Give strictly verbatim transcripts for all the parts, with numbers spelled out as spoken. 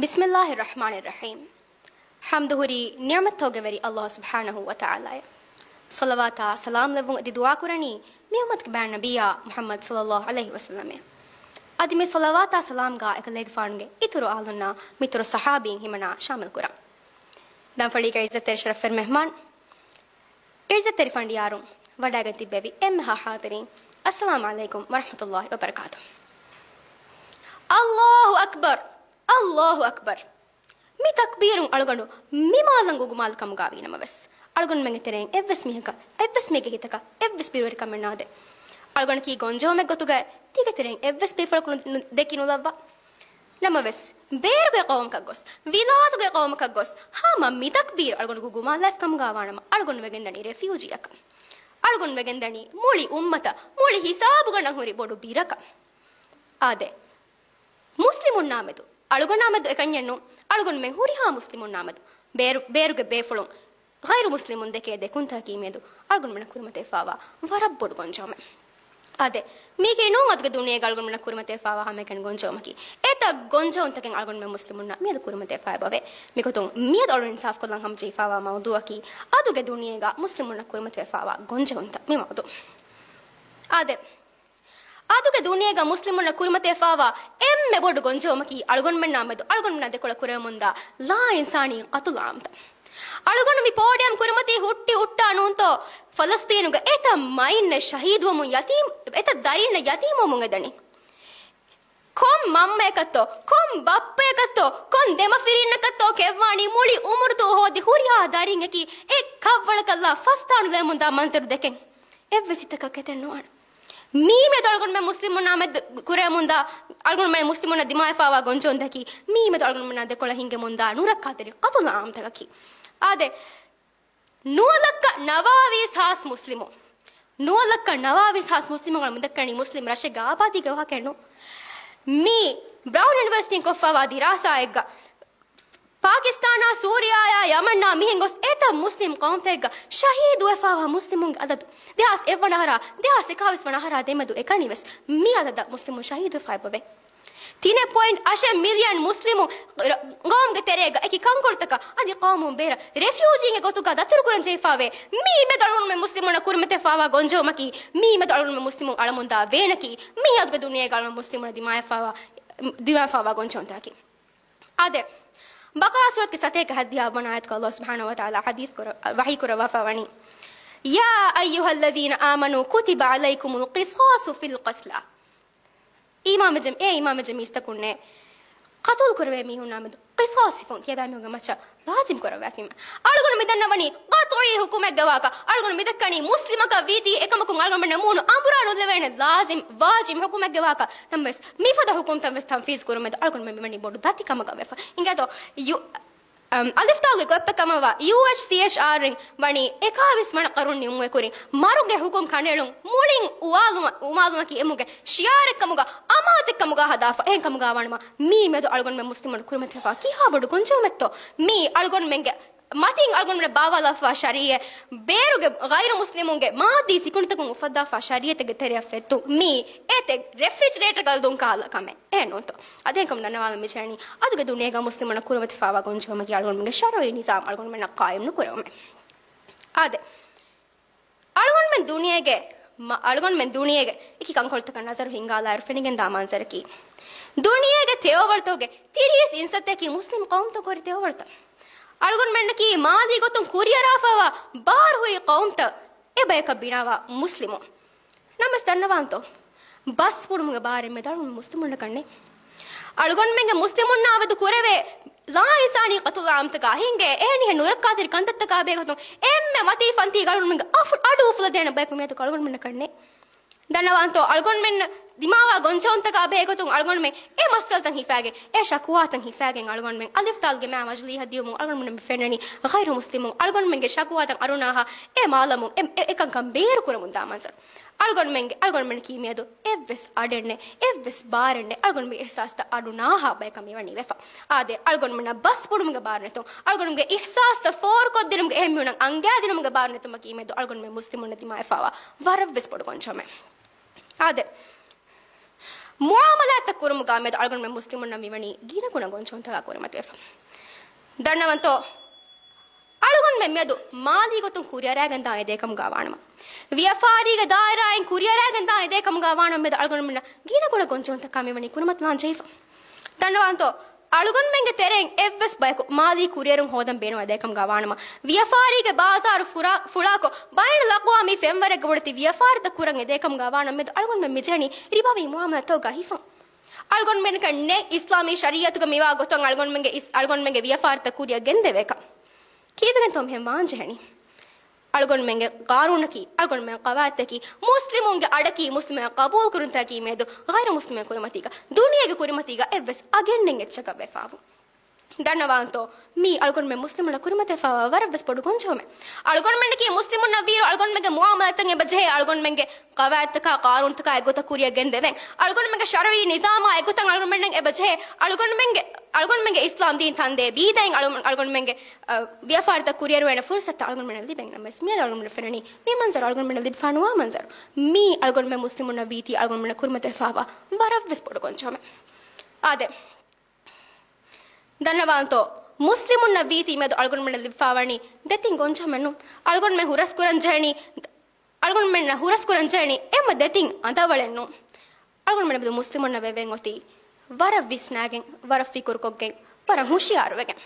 ބިސްމިއްލާހި ރަޙްމާނި ރަޙީމް. ޙަމްދު ހުރީ ނިޢުމަތްތަކުގެ ވެރި އައްލާހު ސުބްޙާނަހު ވަ ތަޢާލާއަށް. ޞަލަވާތާ ސަލާމް ލެއްވުން އެދި ދުޢާ ކުރަނީ މި އުއްމަތުގެ ބައި ނަބިއްޔާ މުޙައްމަދު ޞައްލައްލާހު ޢަލައިހި ވަސައްލަމަށް. އަދި މި ޞަލަވާތާ ސަލާމްގާ އެކަލޭގެފާނުގެ އިތުރު އާލުންނާ މިތުރު ޞަޙާބީން ހިމަނާ ޝާމިލް ކުރަން. ދަންފަޅީގެ ޢިއްޒަތްތެރި ޝަރަފްވެރި މެހްމާން، ޢިއްޒަތްތެރި ފަނޑިޔާރުން، ވަޑައިގެން ތިއްބެވި އެންމެހާ ޙާޟިރީން، އައްސަލާމު ޢަލައިކުމް ވަރަޙްމަތުﷲި ވަބަރަކާތުހު. އައްލާހު އަކްބަރު، އައްލާހު އަކްބަރު. މި ތަކްބީރުން އަޅުގަނޑު މި މާލަށް ގުގުމާލު ކަމުގާ ވީނަމަވެސް، އަޅުގަނޑުމެންގެ ތެރެއިން އެއްވެސް މީހަކަށް، އެއްވެސް މީގެ ހިތަކަށް އެއްވެސް ބިރުވެރިކަމެއް ނާދޭ. އަޅުގަނޑަކީ ގޮންޖެހުމެއް ގޮތުގައި ތިގެ ތެރެއިން އެއްވެސް ބޭފުޅަކު ނު-، ނު-، ދެކި ނުލައްވާ. ނަމަވެސް، ބޭރުގެ ޤައުމަކަށް ގޮސް، ވިލާތުގެ ޤައުމަކަށް ގޮސް، ހަމަ މި ތަކްބީރު އަޅުގަނޑު ގުގުމާލާފި ކަމުގާ ވާނަމަ، އަޅުގަނޑު ވެގެންދަނީ ރެފިއުޖީއަކަށް. އަޅުގަނޑު ވެގެންދަނީ މުޅި އުއްމަތަށް، މުޅި ހިސާބުގަނޑަށް ހުރި ބޮޑު ބިރަކަށް. އާދެ، މުސްލިމުންނާމެދު، އަޅުގަނޑާމެދު އެކަންޏެއްނު، އަޅުގަނޑުމެން ހުރިހާ މުސްލިމުންނާމެދު، ބޭރު-، ބޭރުގެ ބޭފުޅުން، ޣައިރު މުސްލިމުން ދެކޭ ދެކުންތަކަކީ މިއަދު އަޅުގަނޑުމެންނަށް ކުރިމަތިވެފާވާ ވަރަށް ބޮޑު ގޮންޖެހުމެއް. އާދެ، މީކީ ނޫން އަދުގެ ދުނިޔޭގަ އަޅުގަނޑުމެންނަށް ކުރިމަތިވެފާވާ ހަމައެކަނި ގޮންޖެހުމަކީ. އެތައް ގޮންޖެހުންތަކެއް އަޅުގަނޑުމެން މުސްލިމުންނަށް މިއަދު ކުރިމަތިވެފާ އެބަވޭ. މިގޮތުން މިއަދު އަޅުގަނޑު އިންސާފުކޮށްލަން ހަމަޖެހިފާވާ މައުޟޫއަކީ، އަދުގެ ދުނިޔޭގަ މުސްލިމުންނަށް ކުރިމަތިވެފާވާ ގޮންޖެހުންތައް މި މައުޟޫ. އާދެ، އަދުގެ ދުނިޔޭގަ މުސްލިމުންނަށް ކުރިމަތިވެފާވާ އެންމެ ބޮޑު ގޮންޖެހުމަކީ އަޅުގަނޑުމެންނާމެދު އަޅުގަނޑުމެންނާ ދެކޮޅަށް ކުރެވެމުންދާ ލާ އިންސާނީ ޤަތުލު ޢާމްތައް. އަޅުގަނޑު މި ޕޯޑިއަމް ކުރިމަތީ ހުއްޓި ހުއްޓާ ނޫންތޯ، ފަލަސްޠީނުގަ އެތައް މައިންނެއް ޝަހީދުވަމުން ޔަތީމް، އެތައް ދަރިންނަށް ޔަތީމުވަމުން އެދަނީ. ކޮން މަންމަޔަކަށްތޯ، ކޮން ބައްޕަޔަކަށްތޯ، ކޮން ދެމަފިރިންނަކަށްތޯ ކެއްވާނީ މުޅި އުމުރުތައް ހޯދި ހުރިހާ ދަރިންއަކީ އެ ކަށްވަޅަކަށްލާ ފަސްތާނުލެވެމުންދާ މަންޒަރު ދެކެން. އެއްވެސް ހިތަކަށް ކެތެއް ނުވާނެ. މީމެދު އަޅުގަނޑުމެން މުސްލިމުންނާމެދު ކުރެވެމުންދާ، އަޅުގަނޑުމެން މުސްލިމުންނަށް ދިމާވެފާވާ ގޮންޖެހުންތަކީ، މީމެދު އަޅުގަނޑުމެންނާ ދެކޮޅަށް ހިންގެމުންދާ ނުރައްކާތެރި ޤަތުލު ޢާމްތަކަކީ. އާދެ، ނުވަލައްކަ ނަވާވީސް ހާސް މުސްލިމުން، ނުވަލައްކަ ނަވާވީސް ހާސް މުސްލިމުން އަޅުގަނޑު މިދައްކަނީ މުސްލިމް ރަށެއްގެ އާބާދީގެ ވާހަކައެއް ނޫން. މީ ބްރައުން ޔުނިވަރސިޓީން ކޮށްފާވާ ދިރާސާއެއްގަ ޕާކިސްތާނާ، ސޫރިޔާއާ، ޔަމަންނާ މިހެން ގޮސް އެތައް މުސްލިމް ޤައުމުތަކެއްގަ ޝަހީދުވެފާވާ މުސްލިމުންގެ އަދަދު ދެހާސް އެއްވަނަ އަހަރާ، ދެހާސް އެކާވީސް ވަނަ އަހަރާ ދެމެދު އެކަނިވެސް މި އަދަދަށް މުސްލިމުން ޝަހީދުވެފާ އެބަވޭ. ތިނެއް ޕޮއިންޓް އަށެއް މިލިއަން މުސްލިމު ރ-، ޤައުމުގެ ތެރޭގަ އެކި ކަންކޮޅުތަކަށް އަދި ޤައުމުން ބޭރަށް ރެފިއުޖީންގެ ގޮތުގަ ދަތުރުކުރަން ޖެހިފާވޭ. މީމެދު އަޅުގަނޑުމެން މުސްލިމުންނަށް ކުރިމަތިވެފާވާ ގޮންޖެހުމަކީ، މީމެދު އަޅުގަނޑުމެން މުސްލިމުން އަޅަމުންދާ ވޭނަކީ، މީ އަދުގެ ދުނިޔޭގަ އަޅުގަނޑު މުސްލިމުންނަށް ދިމާވެފާވާ، ދިމާވެފާވާ ގޮންޖެހުންތަކަކީ. އާދެ، ބަޤަރާ ސޫރަތުގެ ސަތޭކަ ހަތްދިހަ ވަނަ އާޔަތުގަ އައްލާހު ސުބްޙާނަހު ވަ ތަޢާލާ ޙަދީޘް ކުރަ-، ވަޙީ ކުރައްވާފަ ވަނީ، يا أيها الذين آمنوا كتب عليكم القصاص في القتلى. އީމާންވެއްޖެ، އޭ އީމާންވެއްޖެ މީސްތަކުންނޭ، ޤަތުލު ކުރެވޭ މީހުންނާމެދު ޤިޞާޞް ހިފުން ތިޔަބައިމީހުންގެ މައްޗަށް ލާޒިމް ކުރައްވާފީމަ. އަޅުގަނޑު މިދަންނަވަނީ ޤަޠްޢީ ޙުކުމެއްގެ ވާހަކަ. އަޅުގަނޑު މިދައްކަނީ މުސްލިމަކަށް ވީތީ އެކަމަކުން އަޅުގަނޑުމެންނަށް މޫނު އަނބުރާ ނުލެވޭނެ ލާޒިމް ވާޖިބް ޙުކުމެއްގެ ވާހަކަ. ނަމަވެސް، މިފަދަ ޙުކުމްތައް ވެސް ތަންފީޒް ކުރުމެދު އަޅުގަނޑުމެން މިވަނީ ބޮޑު ދަތިކަމަކަށް ވެފަ. އިނގޭތޯ، ޔޫ-، އަމް، އަލިފް ދާލުގެ ގޮތްޕެއް ކަމަށްވާ ޔޫ އެޗް ސީ އެޗް އާރް އިން ވަނީ އެކާވީސް ވަނަ ޤަރުން ނިމުމުގެ ކުރިން މަރުގެ ޙުކުމް ކަނޑައެޅުން މުޅިން އުވާލުމަ-، އުވާލުމަކީ އެމުގެ ޝިޢާރެއްކަމުގަ އަމާނަތެއްކަމުގަ ހަދާފަ. އެހެންކަމުގަ ވާނަމަ މީ މެދު އަޅުގަނޑުމެން މުސްލިމުން ކުރިމަތިވެފަ ކިހާ ބޮޑު ގޮންޖެހުމެއްތޯ؟ މީ އަޅުގަނޑުމެންގެ މަތިން އަޅުގަނޑުމެން ބާވާލާފަ ޝަރީޢަތް، ބޭރުގެ ޣައިރު މުސްލިމުންގެ މާއްދީ ސިކުނޑިތަކުން އުފައްދާފަ ޝަރީޢަތެއްގެ ތެރެއަށް ފެއްޓު މީ އެތެއް ރެފްރިޖަރޭޓަރ ގަލްދުން ކާލަ ކަމެއް. އެހެންނޫންތޯ؟ އަދި އެކަމް ދަންނަވާލަން މިޖެހެނީ އަދުގެ ދުނިޔޭގަ މުސްލިމުންނަށް ކުރިމަތިފާވާ ގޮންޖެހުމަކީ އަޅުގަނޑުމެންގެ ޝަރުޢީ ނިޒާމް އަޅުގަނޑުމެންނަށް ޤާއިމް ނުކުރެވުމެއް. އާދެ، އަޅުގަނޑުމެން ދުނިޔޭގެ، މަ-، އަޅުގަނޑުމެން ދުނިޔޭގެ އެކި ކަންކޮޅުތަކަށް ނަޒަރު ހިންގާލާއިރު ފެނިގެންދާ މަންޒަރަކީ، ދުނިޔޭގެ ތެޔޮވަރުތަކުގެ ތިރީސް އިންސައްތައަކީ މުސްލިމް ޤައުމުތައް ހުރި ތެޔޮވަރުތައް. އަޅުގަނޑުމެންނަކީ މާލީ ގޮތުން ކުރިއަރާފައިވާ ބާރު ހުރި ޤައުމުތައް އެބަޔަކަށް ބިނާވާ މުސްލިމުން. ނަމަވެސް ދަންނަވާންތޯ؟ ބަސް ފުޅުމުގެ ބާރެއް މެދު އަޅުގަނޑު މުސްލިމުންނަކަށް ނެތް. އަޅުގަނޑުމެންގެ މުސްލިމުންނާ މެދު ކުރެވޭ ލާއިންސާނީ ޤަތުލު ޢާމްތަކާ ހިނގޭ އެހެނިހެން ނުރައްކާތެރި ކަންތައްތަކާ ބެހޭގޮތުން އެންމެ މަތީ ފަންތީގަ އަޅުގަނޑުމެންގެ އަޑު އުފުލަދޭނެ ބަޔަކު މިއަދު އަޅުގަނޑުމެންނަކަށް ނެތް. ދަންނަވާންތޯ؟ އަޅުގަނޑުމެން ދިމާވާ ގޮންޖެހުންތަކާ ބެހޭގޮތުން އަޅުގަނޑުމެން އެ މައްސަލަތައް ހިފާގެން، އެ ޝަކުވާތައް ހިފާގެން އަޅުގަނޑުމެން އަލިފް ދާލުގެ މާ މަޖިލީހަށް ދިޔުމުން އަޅުގަނޑުމެން ފެންނަނީ ޣައިރު މުސްލިމުން އަޅުގަނޑުމެންގެ ޝަކުވާތައް އަރުނާހާ އެ މާލަމުން އެ، އެ، އެކަންކަން ބޭރުކުރަމުން ދާ މަންޒަރު. އަޅުގަނޑުމެންގެ، އަޅުގަނޑުމެންނަކީ މިއަދު އެއްވެސް އަޑެއްނެއް، އެއްވެސް ބާރެއްނެއް، އަޅުގަނޑުމެންގެ އިޙްސާސްތައް އަޑު ނާހާ ބަޔަކަށް މިވަނީ ވެފަ. އާދެ، އަޅުގަނޑުމެންނަށް ބަސް ފުޅުމުގެ ބާރު ނެތުން، އަޅުގަނޑުމެންގެ އިޙްސާސްތައް ފޯރުކޮށްދިނުމުގެ އެހެން މީހުންނަށް އަންގައިދިނުމުގެ ބާރު ނެތުމަކީ މިއަދު އަޅުގަނޑުމެން މުސްލިމުންނަށް ދިމާވެފައިވާ ވަރަށްވެސް ބޮޑު ގޮންޖެހުމެއް. އާދެ، މުޢާމަލާތްތައް ކުރުމުގާ މެދު އަޅުގަނޑުމެން މުސްލިމުންނަށް މިވަނީ ގިނަގުނަ ގޮންޖެހުންތަކާ ކުރިމަތިވެފަ. ދަންނަވަންތޯ، އަޅުގަނޑުމެން މިއަދު މާލީ ގޮތުން ކުރިއަރާގެންދާ އެދޭކަމުގާ ވާނަމަ، ވިޔަފާރީގެ ދާއިރާއިން ކުރިއަރާގެންދާ އެދޭކަމުގާ ވާނަމަ މެދު އަޅުގަނޑުމެންނަށް ގިނަގުނަ ގޮންޖެހުންތަކާ މިވަނީ ކުރިމަތިލާން ޖެހިފަ. ދަންނަވާންތޯ، އަޅުގަނޑުމެންގެ ތެރެއިން އެއްވެސް ބަޔަކު މާލީ ކުރިއެރުން ހޯދަން ބޭނުން އެދޭކަމުގާ ވާނަމަ، ވިޔަފާރީގެ ބާޒާރު ފުރާ-، ފުޅާކޮށް، ބައިނަލްއަޤްވާމީ ފެންވަރެއްގެ ބޮޑެތި ވިޔަފާރިތައް ކުރަން އެދޭކަމުގާ ވާނަމަ މެދު އަޅުގަނޑުމެން މިޖެހެނީ ރިބަވީ މުޢާމަލާތަކުގަ ހިފަން. އަޅުގަނޑުމެންނަކަށް ނެތް އިސްލާމީ ޝަރީޢަތުގަ މިވާ ގޮތަށް އަޅުގަނޑުމެންގެ އިސް-، އަޅުގަނޑުމެންގެ ވިޔަފާރިތައް ކުރިއަށް ގެންދެވޭކަށް. ކީއްވެގެންތޯ މިހެން ވާން ޖެހެނީ؟ އަޅުގަނޑުމެންގެ ޤާނޫނަކީ، އަޅުގަނޑުމެން ޤަވާޢިދަކީ، މުސްލިމުންގެ އަޑަކީ، މުސްލިމުން ޤަބޫލުކުރުންތަކަކީ މިއަދު ޣައިރު މުސްލިމުން ކުރިމަތީގަ، ދުނިޔޭގެ ކުރިމަތީގަ އެއްވެސް އަގެއް ނެތް އެއްޗަކަށް ވެފާވު. ދަންނަވާންތޯ، މީ އަޅުގަނޑުމެން މުސްލިމުންނަށް ކުރިމަތިވެފައިވާ ވަރަށްވެސް ބޮޑު ގޮންޖެހުމެއް. އަޅުގަނޑުމެންނަކީ މުސްލިމުންނަށް ވީއިރު އަޅުގަނޑުމެންގެ މުޢާމަލާތަށް އެބަ ޖެހޭ އަޅުގަނޑުމެންގެ ޤަވާޢިދުތަކާ ޤާނޫނުތަކާ އެއްގޮތަށް ކުރިއަށް ގެންދެވެން. އަޅުގަނޑުމެންގެ ޝަރުޢީ ނިޒާމާ އެއްގޮތަށް އަޅުގަނޑުމެންނަށް އެބަ ޖެހޭ އަޅުގަނޑުމެންގެ، އަޅުގަނޑުމެންގެ އިސްލާމް ދީން ތަންދޭ ބީދައިން އަޅު-، އަޅުގަނޑުމެންގެ، އަ، ވިޔަފާރިތައް ކުރިއެރުވޭނެ ފުރުޞަތުތައް އަޅުގަނޑުމެންނަށް ލިބެން. ނަމަވެސް މިއަދު އަޅުގަނޑުމެން ފެންނަނީ މި މަންޒަރު އަޅުގަނޑުމެންނަށް ލިބިފާ ނުވާ މަންޒަރު. މީ އަޅުގަނޑުމެން މުސްލިމުންނަށް ވީތީ އަޅުގަނޑުމެންނަށް ކުރިމަތިވެފާވާ ވަރަށްވެސް ބޮޑު ގޮންޖެހުމެއް. އާދެ. ދަންނަވާންތޯ، މުސްލިމުންނަށް ވީތީ މެދު އަޅުގަނޑުމެންނަށް ލިބިފާވަނީ ދެތިން ގޮންޖެހުމެއް ނޫން. އަޅުގަނޑުމެން ހުރަސްކުރަން ޖެހެނީ، އަޅުގަނޑުމެންނަށް ހުރަސްކުރަން ޖެހެނީ އެންމެ ދެތިން އަނދަވަޅެއް ނޫން. އަޅުގަނޑުމެން މެދު މުސްލިމުންނަށް ވެވެން އޮތީ ވަރަށް ވިސްނާގެން، ވަރަށް ފިކުރުކޮށްގެން، ވަރަށް ހުޝިޔާރުވެގެން.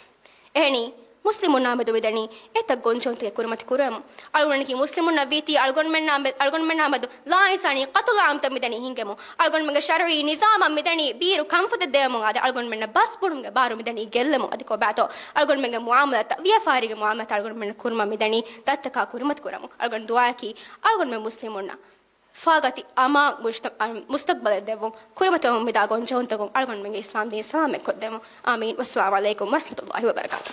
އެހެނީ، މުސްލިމުންނާ މެދު މިދަނީ އެތައް ގޮންޖެހުންތަކެއް ކުރިމަތި ކުރުވަމުން. އަޅުގަނޑަކީ މުސްލިމުންނަށް ވީތީ އަޅުގަނޑުމެންނާ މެ-، އަޅުގަނޑުމެންނާ މެދު ލާއިންސާނީ ޤަތުލު ޢާއްމުތައް މިދަނީ ހިންގެމުން. އަޅުގަނޑުމެންގެ ޝަރުޢީ ނިޒާމަށް މިދަނީ ބީރު ކަންފަތެއް ދެވެމުން. އާދެ، އަޅުގަނޑުމެންނަށް ބަސް ބުނުމުގެ ބާރު މިދަނީ ގެއްލެމުން. އަދި ކޮބާތޯ އަޅުގަނޑުމެންގެ މުޢާމަލާތައް، ވިޔަފާރީގެ މުޢާމަލާތައް އަޅުގަނޑުމެންނަށް ކުރުމަށް މިދަނީ ދަތްތަކާ ކުރިމަތި ކުރަމުން. އަޅުގަނޑު ދުޢާއަކީ އަޅުގަނޑުމެން މުސްލިމުންނަށް ފާގަތި އަމާން މުޖްތަ-، އަ، މުސްތަޤްބަލެއް ދެއްވުން، ކުރިމަތިވަމުން މިދާ ގޮންޖެހުންތަކުން އަޅުގަނޑުމެންގެ އިސްލާމް ދީން ސަލާމަތްކޮށްދެމުން. އާމީން. ވައްސަލާމު ޢަލައިކުމް ވަރަޙްމަތުﷲި ވަބަރަކާތުހު.